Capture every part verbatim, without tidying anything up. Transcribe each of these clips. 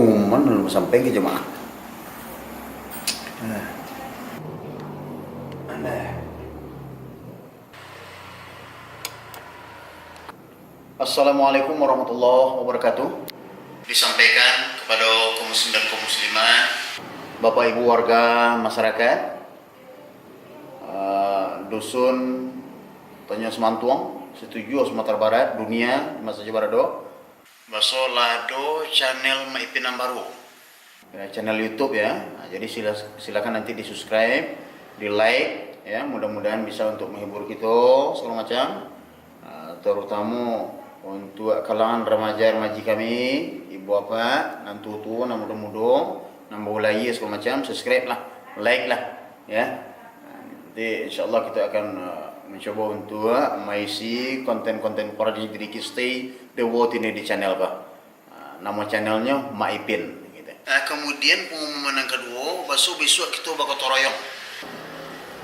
Pengumuman lalu sampai ka jamaah. Nah. Nah. Assalamualaikum warahmatullahi wabarakatuh. Disampaikan kepada kaum muslim dan kaum muslimat, Bapak Ibu warga masyarakat, eh, dusun Tanjung Semantuang, Situjuah, Sumatera Barat, dunia, di ma sajo barado. Baso lah ado channel Mak Ipin nan baru. Ya, channel YouTube ya. Nah, jadi sila-, silakan nanti di-subscribe, di-like ya, mudah-mudahan bisa untuk menghibur kita segala macam. Ah, terutama untuk kalangan remaja-remaji kami, ibu bapak, nan tuo-tuo, nan mudo-mudo, nan baru lahia segala macam, subscribe lah, like lah ya. Nah, nanti insyaallah kita akan, ah, mencoba untuk maisi konten-konten quality diri kita stay the world ini di channel ko. Ah, namo channelnyo Mak Ipin gitu. Ah, kemudian pengumuman yang kedua, baso besok kita bagotong royong.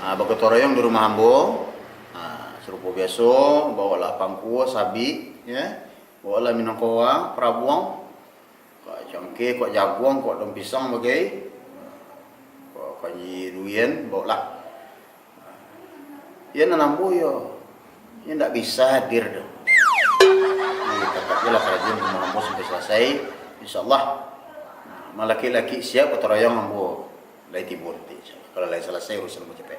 Ah, bagotong royong di rumah ambo. Ah, sarupo biaso, bawalah pangkua, sabik, ya. Bawalah minangkawa, parabuang. Kok cangkeh, kok jaguang, kok daun pisang bagai. Kok kanji duian, bawalah. Yo, nan ambo yo, yo ndak bisa hadir doh. Jadi, tatap je lah karajo rumah ambo sampai salasai. InsyaAllah, nah, malaki-laki siap gotong royong ambo lai tibo nanti, insyaAllah. Kalau lai salasai urusan ambo capek.